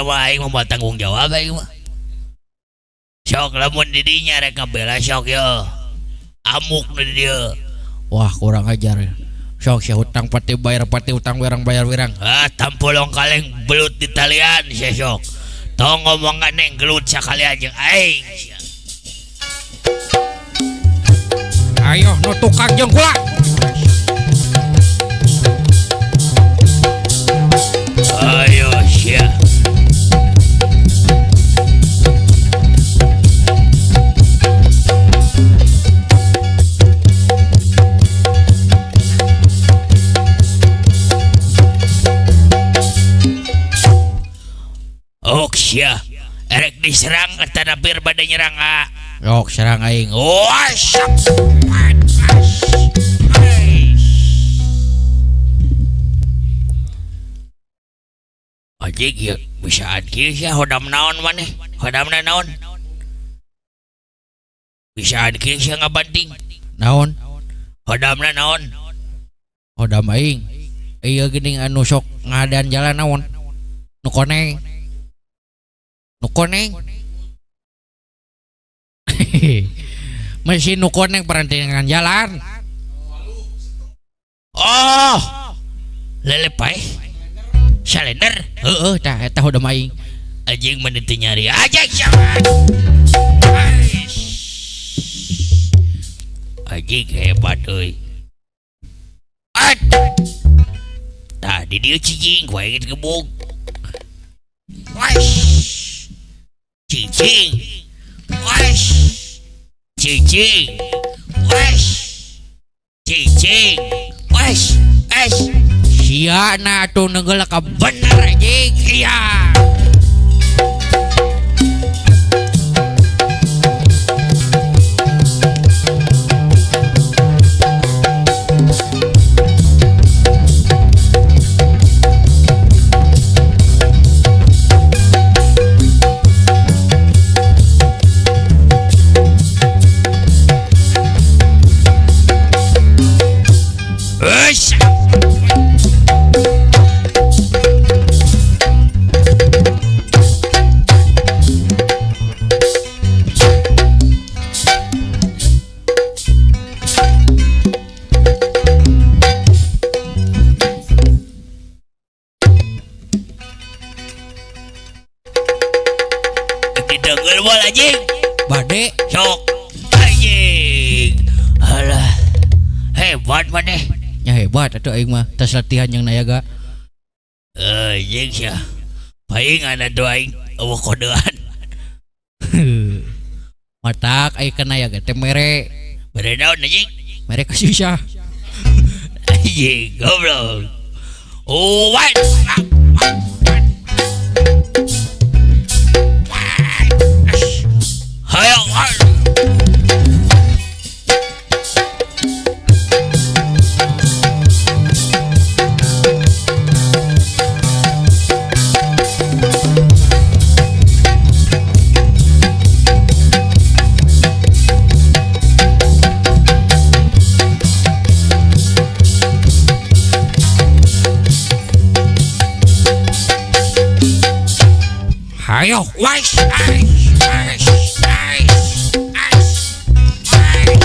Eta mah aing mah tanggung jawab aing mah. Sok lamun di dinya rek ngabela sok yo. Amuk nu di dieu. Wah kurang ajar. Sok sia hutang pati bayar pati hutang wirang bayar wirang. Ah tampolong kaleng belut di talian sia sok. Tong ngomong neng gelut sakalian jeung aing sia. Ayo nu tukang jeung kula. Ayo sia. Ok sia. Erek diserang eta napir bade nyerang a. Yok serang aing. Wah, sok. Anjing ieu bisaan kieu sia hodam naon maneh? Hodamna naon? Bisaan kieu sia ngabanting. Naon? Hodamna naon? Hodam aing. Ieu geuning anu sok ngadan jalan naon? Nu koneng. Nu koneng. Mesin nu koneng perantingan jalan. Oh. Lele paeh. Salender. Heeh tah eta hodam aing. Anjing mah teu nyari aja sia. Anjing hebat euy. Tah di dieu cicing ku aing gebug. Waish. Cicing. Waish. Cicing. Waish. Cicing. Waish. Aish. Sia na atuh neunggeul ka bener anjing. Iya. Eish. Anjing bade sok anjing. Alah hebat maneh nya hebat atuh aing mah tos latihan jeung nayaga. Anjing sia paingan atuh aing eueuh kodean. Matak aing ka nayaga teh mere mere naon anjing? Mere kasusah. Anjing goblok. Oh what? Hayo. Hayo, wais, ais, ais, ais, ais, ais.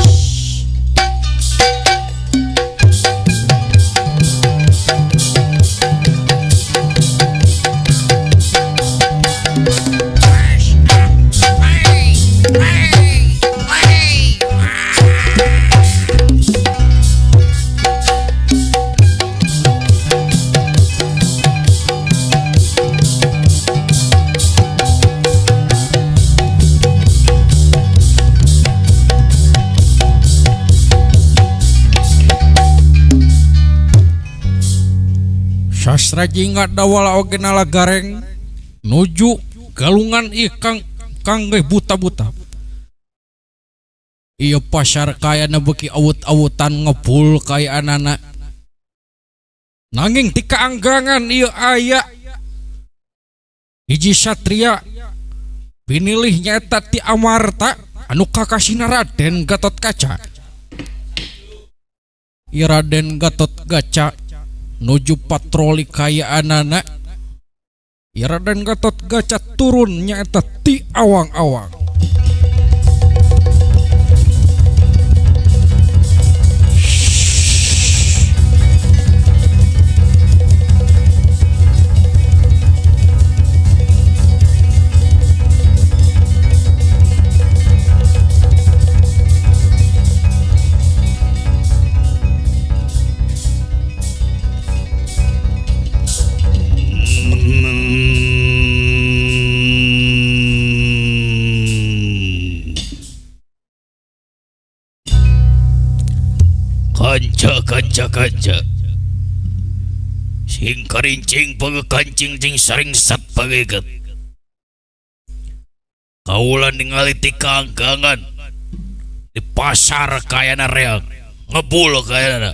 Sastra jingga dawala oge nala gareng nuju galungan ikang kangge buta-buta. Ieu pasar kayana beuki awut-awutan ngebul kaya anana. Nanging ti kaanggangan ieu aya hiji satria pinilih nyaeta ti Amarta anu kakasihna Raden Gatotkaca. Ieu Raden Gatotkaca nuju patroli kaya anana. Ya Raden Gatot Kaca turun nyaeta ti awang-awang. Kanca kanca kanca sing karincing pagakancing sing saringsat pagigat kaula ningali ti kaangkangan di pasar kayana reang ngebul kayana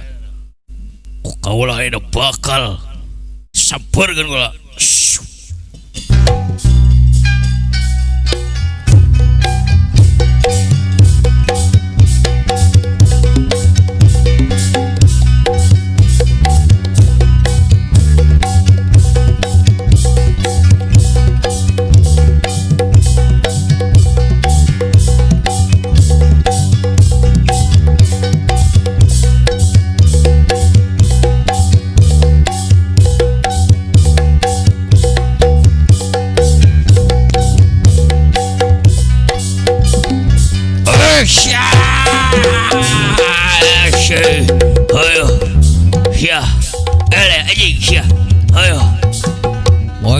ku kaula ayeuna bakal sampeurkeun kula.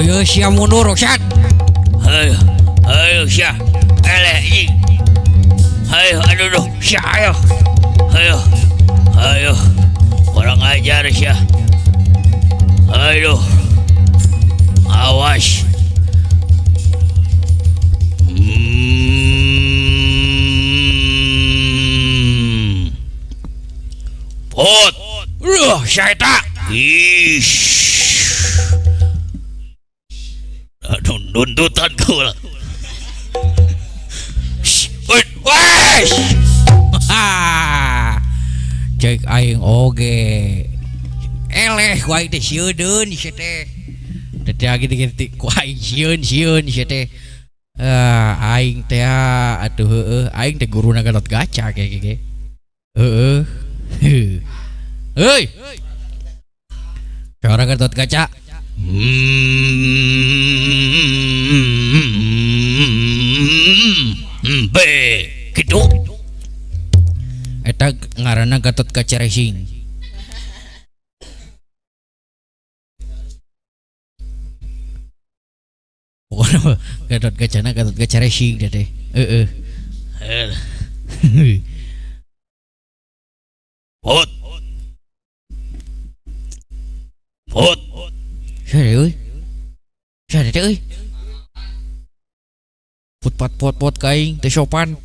Ayo sia mundur Rosyad. Ayo, ayo sia. Eleh anjing. Ayo, aduh duh, sia ayo. Ayo. Ayo. Kurang ajar sia. Aduh. Awas. Pot. Ruh, sia eta. Ish. Nuntutan kau lah. Cek aing oge. Eleh ku aing teh sieun sia teh. Teh gitu ku aing sieun sieun sia teh. Aing teh atuh heueuh aing teh guruna Gatot Kaca ge ge. Heueuh. Heuy. Cara Gatot Kaca. B gitu. Eta ngaranna Gatot Kaca Racing. Pokoknya Gatot Kacana Gatot Kaca Racing teh. Heeh. Pot. Pot. Siapa euy? Siapa teh euy? Put pat pot pot kaing teh sopan.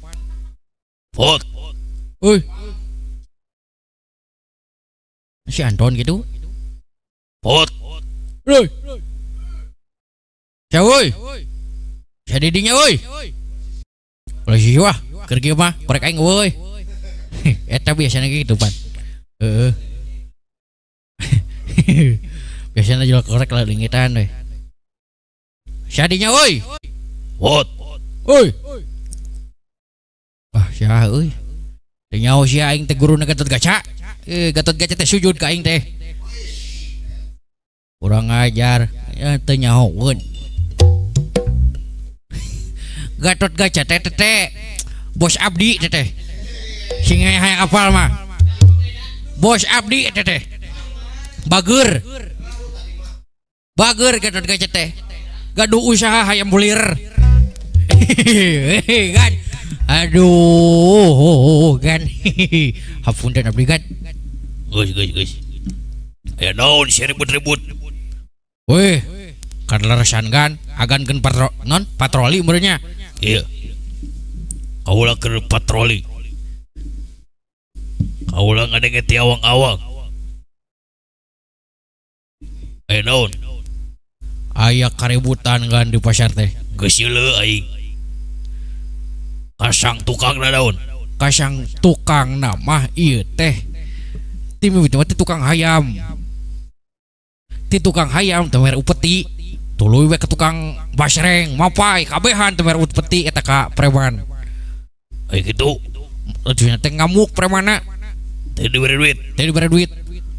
Pot. Euy. Si Anton gitu. Pot. Euy. Siapa euy? Sia didinya euy. Ulah si wah, keur kieu mah korek aing euy. Eta biasana gitu pan. Heeh. Biasanya jual korek lah lingitan deh. Syadinya woi. What? Woi. Wah, sia euy. Teu nyaho sia aing teh guruna Gatot Kaca. Gatot Kaca teh sujud ka aing teh. Kurang ajar, ya teu nyahoeun. Gatot Kaca teh teh bos abdi teh teh. Sing hayang apal mah. Bos abdi teh teh. Bager. Bager Gatot Kaca teh. Gaduh usaha hayam bulir. Kan. Aduh kan. Hapunten abdi kan. Geus geus geus. Aya naon sia ribut-ribut. Weh, kadaleresan kan agankeun patro non patroli meureunnya. Iya. Kaula keur patroli. Kaula ngadenge ti awang-awang. Aya naon? Aya kaributan kan di pasar teh. Geus yeuleuh aing. Kasang tukang naon? Kasang tukang mah ieu teh. Ti mimiti mah tukang hayam. Ti tukang hayam teh mere upeti. Tuluy we ke tukang basreng, mapai kabehan teu mere peti eta ka preman. Ai kitu. Atuh teh ngamuk premana. Teu dibere duit. Teu dibere duit.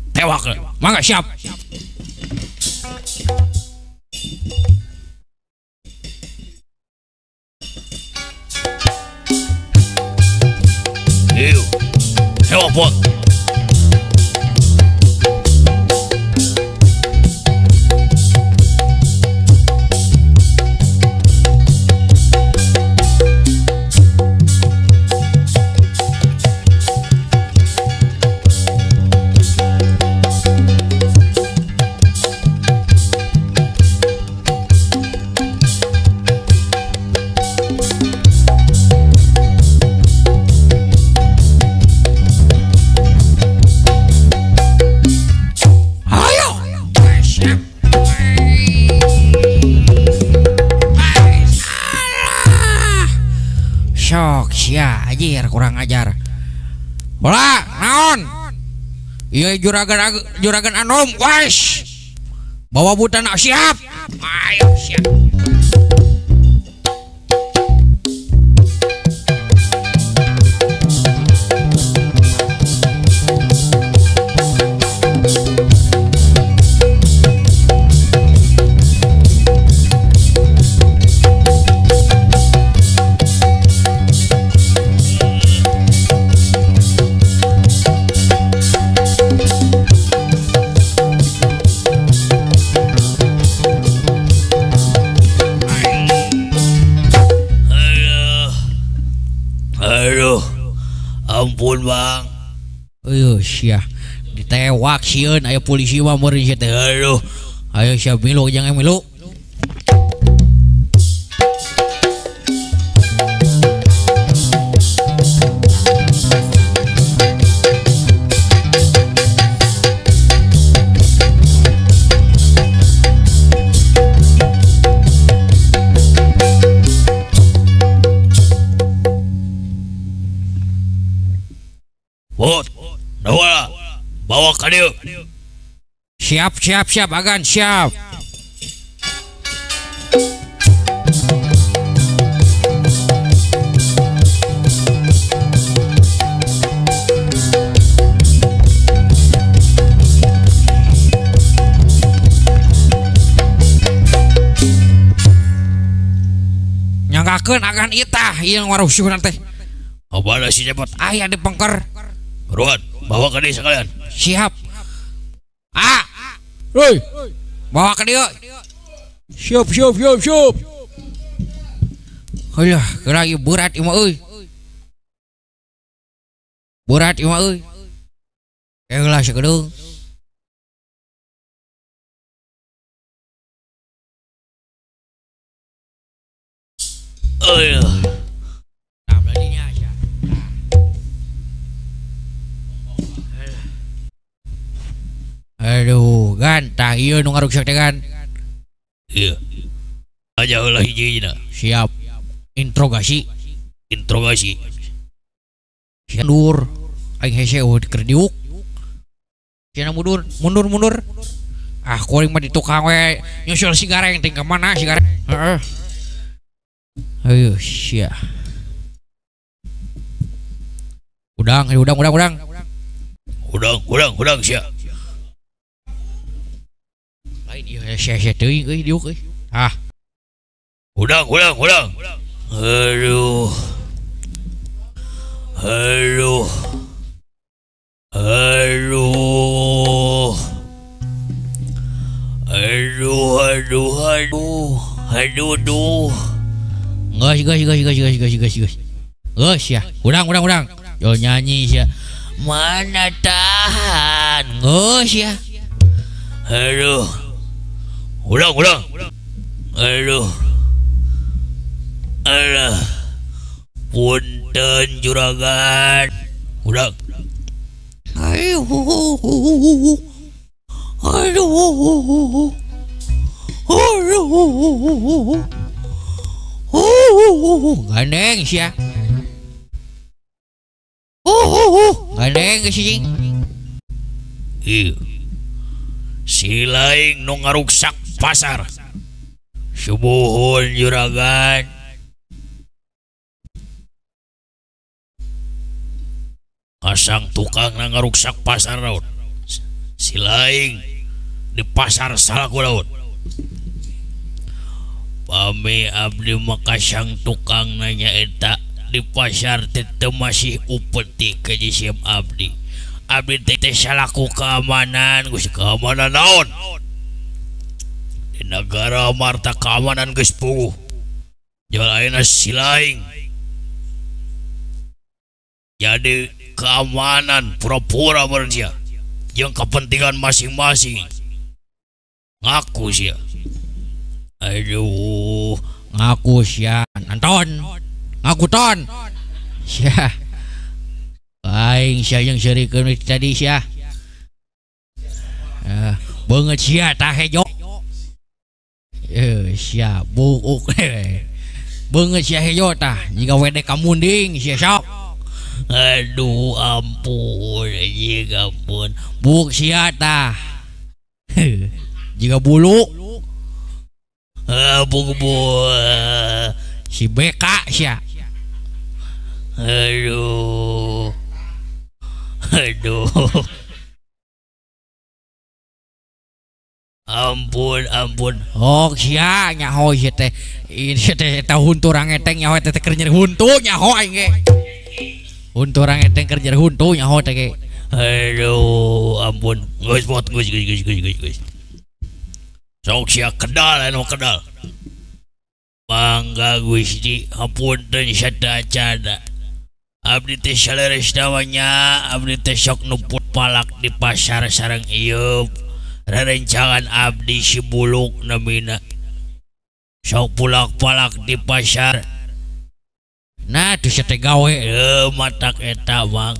Tewak. Mangga siap. Ieu. Tewak pot. Sok sia anjir kurang ajar. Bola naon? Ieu juragan juragan anom wes. Bawa butana siap. Ayo siap. Aduh, ampun bang. Ayo sia, ditewak sieun aya polisi mah meureun sia teh. Aduh, ayo sia milu jangan milu. Bot, bawa, bawa ka dieu. Siap, siap, siap, agan siap. Nyanggakeun agan itah ieu ngarusuhna teh. Abada si cepot. Aya di pengker. Buruan, bawa ke dia sekalian. Siap. Ah, hei, bawa ke dia. Siap, siap, siap, siap. Alah, geura ieu berat ieu mah euy. Berat ieu mah euy. Heula sakedeung. Aduh. Aduh, gan tah ieu nu ngaruksak teh gan. Ieu. Aja heula hiji-hijina. Siap. Interogasi. Interogasi. Mundur. Aing hese eueuh keur diuk. Cenah mundur, mundur, mundur. Ah, kuring mah di tukang we nyusul si gareng ting ka mana si gareng. Heeh. Ayo sia. Udang, ayo udang, udang, udang. Udang, udang, udang sia. Lain ieu hese-hese teuing euy diuk euy. Ah. Udang, udang, udang. Aduh. Aduh. Aduh. Aduh, aduh, aduh. Aduh, aduh. Geus, geus, geus, geus, geus, geus, geus, geus. Geus ya. Udang, udang, udang. Yo nyanyi sia. Mana tahan. Geus ya. Aduh. Ulang, ulang. Aduh. Aduh. Punten juragan. Ulang. Aduh. Aduh. Aduh. Gandeng sia. Gandeng si. Ieu. Si laing nu ngaruksak pasar. Sumuhun juragan. Kasang tukang na ngaruksak pasar naon. Silaing di pasar salaku naon. Pami abdi makasang tukang nanya eta di pasar teh masih upeti ke jisim abdi. Abdi teh salaku keamanan, geus keamanan naon? Di negara Marta keamanan geus puguh. Jual ayeuna silaing. Jadi keamanan pura-pura berdia yang kepentingan masing-masing. Ngaku sia. Aduh, ngaku sia. Anton, ngaku ton. Sia. Aing sia yang serikeun tadi sia. Beungeut sia tah hejo. Sia buuk. Beungeut sia hejo tah jiga wede kamunding sia sok. Aduh ampun, anjing ampun. Buuk sia tah. Jiga bulu. Buk si BK sia. Aduh. Aduh. Ampun, ampun. Oh sia nyaho sia teh. Ini teh eta huntu rangeteng nyaho teh keur nyeri huntu nyaho aing ge. Huntu rangeteng keur nyeri huntu nyaho teh ge. Aduh, ampun. Geus bot geus geus geus geus geus. Sok sia kedal anu kedal. Mangga Gusti, hapunten sadacana. Abdi teh saleres namanya, abdi teh sok numput palak di pasar sareng ieup. Rerencangan abdi si Buluk namina. Sok pulak-palak di pasar. Nah, tuh sia teh gawe matak eta mang.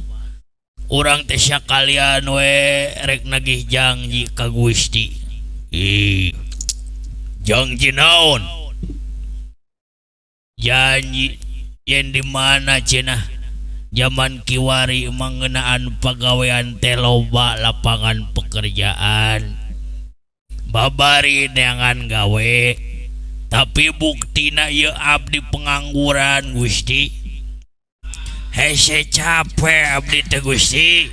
Urang teh sakalian we rek nagih janji ka Gusti. Ih. Janji naon? Janji yen di mana cenah? Zaman kiwari mengenaan pagawean teh loba lapangan pekerjaan. Babari neangan gawe, tapi buktina ieu abdi pengangguran Gusti. Hese capek abdi teh Gusti.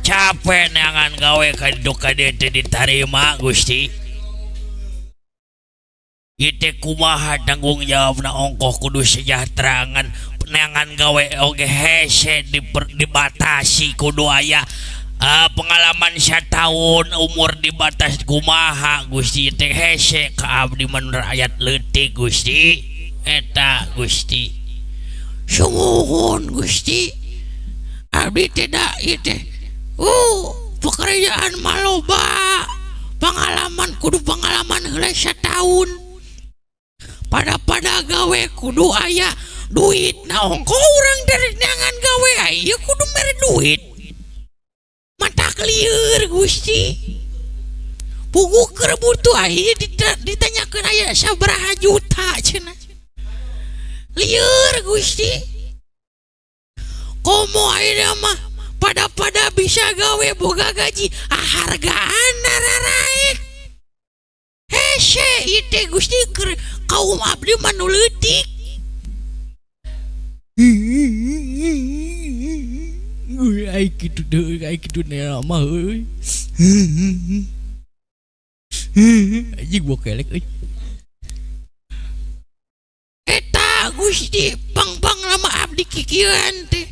Capek neangan gawe kaditu kadieu teh ditarima Gusti. Ieu teh kumaha tanggung jawabna ongkoh kudu sejahtera ngan neangan gawe oge hese dibatasi kudu aya pengalaman satahun umur dibatas kumaha Gusti teh hese ka abdi mun rakyat leutik Gusti eta Gusti. Sungguhun Gusti abdi teh da ieu teh pekerjaan maloba pengalaman kudu pengalaman heula satahun pada-pada gawe kudu aya duit. Nah ongko urang dari neangan gawe ieu kudu mere duit. Mata lieur Gusti. Puguh keur butuh ieu ditanyakeun aya sabaraha juta cenah. Lieur Gusti. Komo ayeuna mah pada-pada bisa gawe boga gaji hargaan nararaek. Hese ieu teh Gusti keur kaum abdi mah nu leutik. Ai kitu deui, ai kitu mah euy. Anjing bokelek euy. Eta Gusti pang-pang lama abdi kikieuan teh.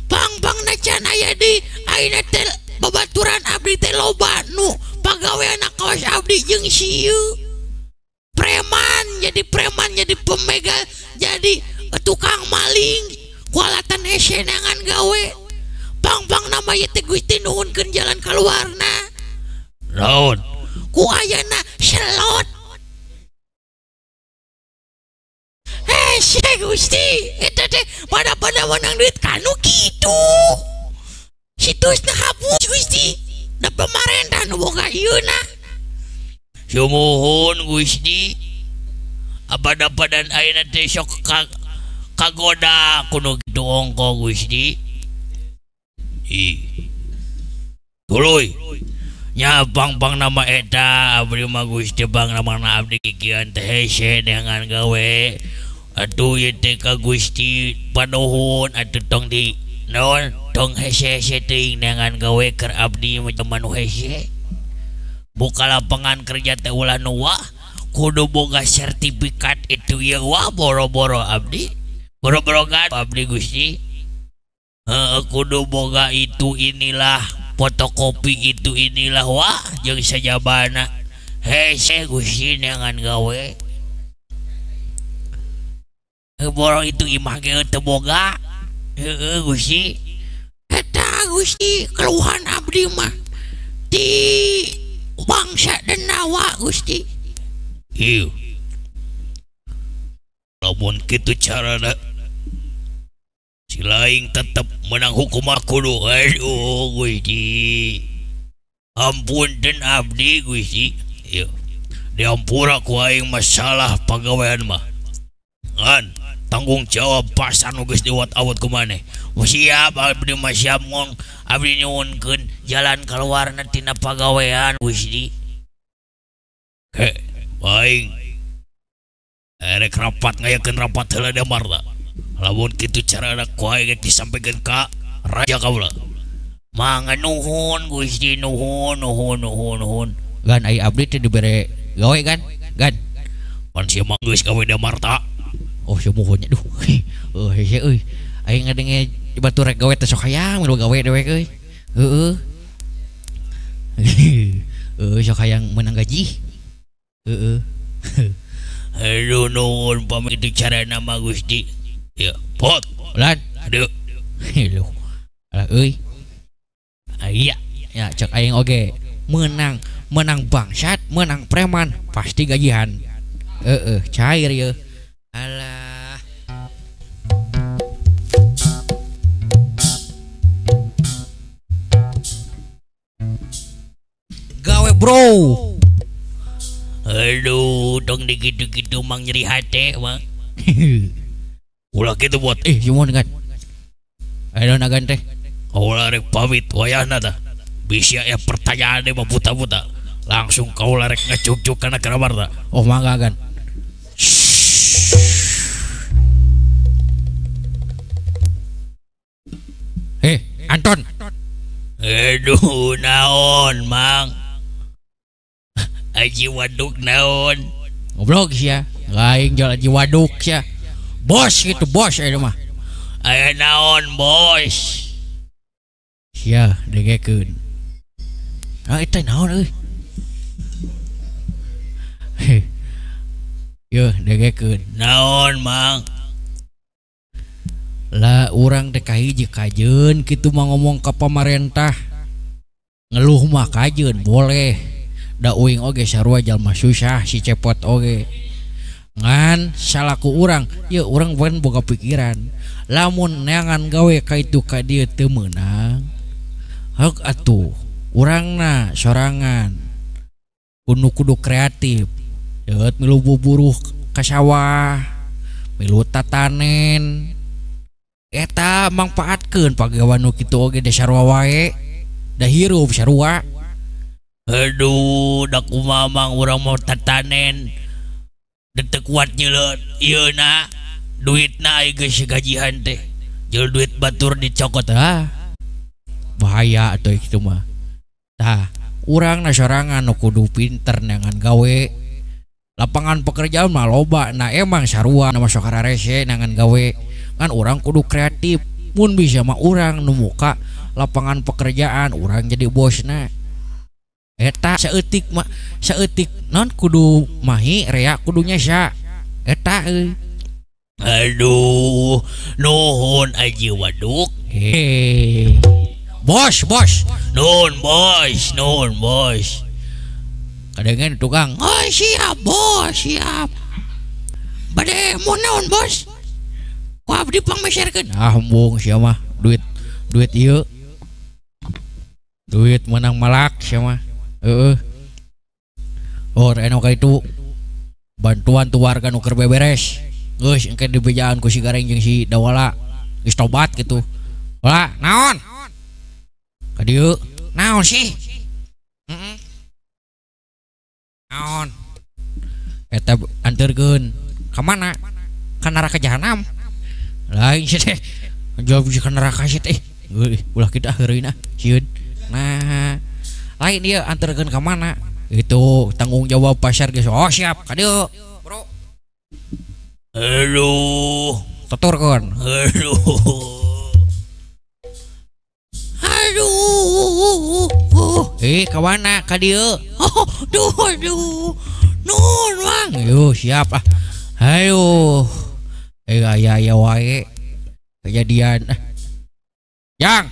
Pang-pangna can aya deui, ayeuna teh babaturan abdi teh loba nu pagaweanna kawas abdi jeung sieu. Preman jadi preman jadi pemegal jadi tukang maling kualatan hese neangan gawe. Pang-pang nama ieu teh Gusti nuhunkeun jalan kaluarna. Naon? Ku ayana selot. Hese Gusti eta teh pada-pada menang duit kanu kitu. Situsna hapus Gusti. Da pamarentah nu boga ieuna. Sumuhun Gusti. Abada-badan ayeuna teh sok kagoda kudu kitu ongko Gusti. Ih. Tuluy. Nya pang-pang nama eta abdi mah Gusti bang nama abdi kikian teh hese dengan gawe. Atuh ieu teh ka Gusti panuhun atuh tong di naon tong hese-hese teuing dengan gawe keur abdi mah zaman nu hese. Buka lapangan kerja teh ulah nu wah kudu boga sertifikat itu ieu wah boro-boro abdi. Boro-boro abdi Gusti. Heeh kudu boga itu inilah fotokopi itu inilah wah jeung sajabana hese Gusti neangan gawe. Boro itu imah ge teu boga. Heeh Gusti. Eta Gusti keluhan abdi mah di bangsa Denawa Gusti. Ieu. Lamun kitu carana si laing tetep menang hukum kudu. Aduh Gusti. Ampunten abdi Gusti. Ieu. Diampura ku aing masalah pagawean mah. Ngan tanggung jawab pasar nu geus diwat-awat ku maneh. Siap abdi mah siap ngong abdi nyuhunkeun jalan kaluarna tina pagawean Gusti. He, aing erek rapat ngayakeun rapat heula da Marta. Lamun kitu carana ku aing geus disampaikan ka raja kaula. Mangga nuhun Gusti nuhun nuhun nuhun nuhun. Gan ai abdi teh dibere gawe gan? Gan. Pan sia mah geus gawe da Marta. Oh sumuhunnya duh. Heuh hese euy. Aing ngadenge batur rek gawe teh sok hayang milu gawe dewek euy. Heeh. Heuh sok hayang menang gaji. Heeh. Aduh nuhun pamit itu carana mah Gusti. Ya, pot. Lan. Aduh. Aduh. Alah euy. Iya, ya cek aing oge menang, menang bangsat, menang preman, pasti gajian. Heeh, cair ye. Alah. Gawe bro. Aduh, tong digitu-gitu mang nyeri hate, mang. Ulah kitu buat. Sumuhun kan. Ayo nagan teh. Kaula rek pamit wayahna tah. Bisa ya pertanyaan mah buta-buta. Langsung kaula rek ngacuk-cuk kana karabar tah. Oh mangga kan. Anton. Aduh naon mang. Aji waduk naon. Goblok sia. Lain jual aji waduk sia. Bos gitu bos eta mah. Aya naon bos. Sia dengekeun. Ah eta naon euy. Yeuh dengekeun. Naon mang. Lah urang teh kahiji kajeun kitu mah ngomong ka pamarentah. Ngeluh mah kajeun boleh. Da uing oge sarua jalma susah si cepot oge. Ngan salaku urang, yeuh urang pan boga pikiran. Lamun neangan gawe ka itu ka dieu teu meunang. Heuk atuh urangna sorangan. Kudu kreatif. Deut milu buburuh ka sawah, milu tatanen. Eta mangpaatkeun pagawean nu kitu oge da sarua wae. Da hirup sarua. Aduh, da kumaha mang urang mau tatanen. Teu kuat nyeuleut ieu na duitna ai geus gajihan teh. Jeung duit batur dicokot ah. Bahaya atuh kitu mah. Tah, urang na sorangan nu kudu pinter neangan gawe. Lapangan pekerjaan mah loba, nah emang sarua na masuk kararese neangan gawe. Kan urang kudu kreatif. Mun bisa mah urang nu muka lapangan pekerjaan, urang jadi bosna. Eta saeutik mah saeutik non kudu mahi rea kudu nyesa. Eta euy. Aduh, nuhun aji waduk. Hei. Bos, bos. Nuhun bos, nuhun bos. Kadengen tukang. Oh siap bos, siap. Bade mau naon bos? Ku abdi pangmeserkeun. Ah embung sia mah duit duit ieu. Duit menang malak sia mah. Heeh. Oh, anu ka itu bantuan tuh warga nu keur beberes. Geus engke dibejaan ku si Gareng jeung si Dawala. Geus tobat gitu. Wala, naon? Ka dieu, naon sih? Heeh. Naon? Eta anterkeun ka mana? Ka neraka jahanam. Lain sia teh. Jawab ka neraka sia teh. Euy, ulah kitu ah heureuyna sieun. Nah, lain ieu anterkeun ka mana? Itu tanggung jawab pasar geus. Oh siap, ka dieu. Bro. Aduh, Tuturkeun. aduh. Aduh. Ka mana? Ka dieu. Oh, duh, aduh. Nuhun, Mang. Ayo siap ah. Ayo. Aya aya wae. Kejadian. Yang.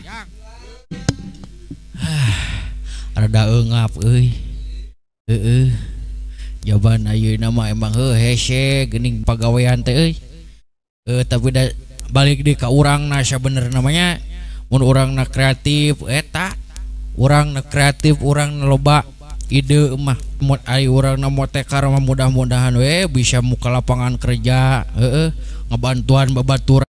Rada eungap euy. Heeh. Jaban ayeuna mah emang heuh hese geuning pagawean teh euy. Tapi da balik deui ka urangna sabenerna mah nya. Mun urangna kreatif eta, urangna kreatif urangna loba ide mah mun ari urangna motekar mah mudah-mudahan we bisa muka lapangan kerja, heeh, ngabantuan babaturan.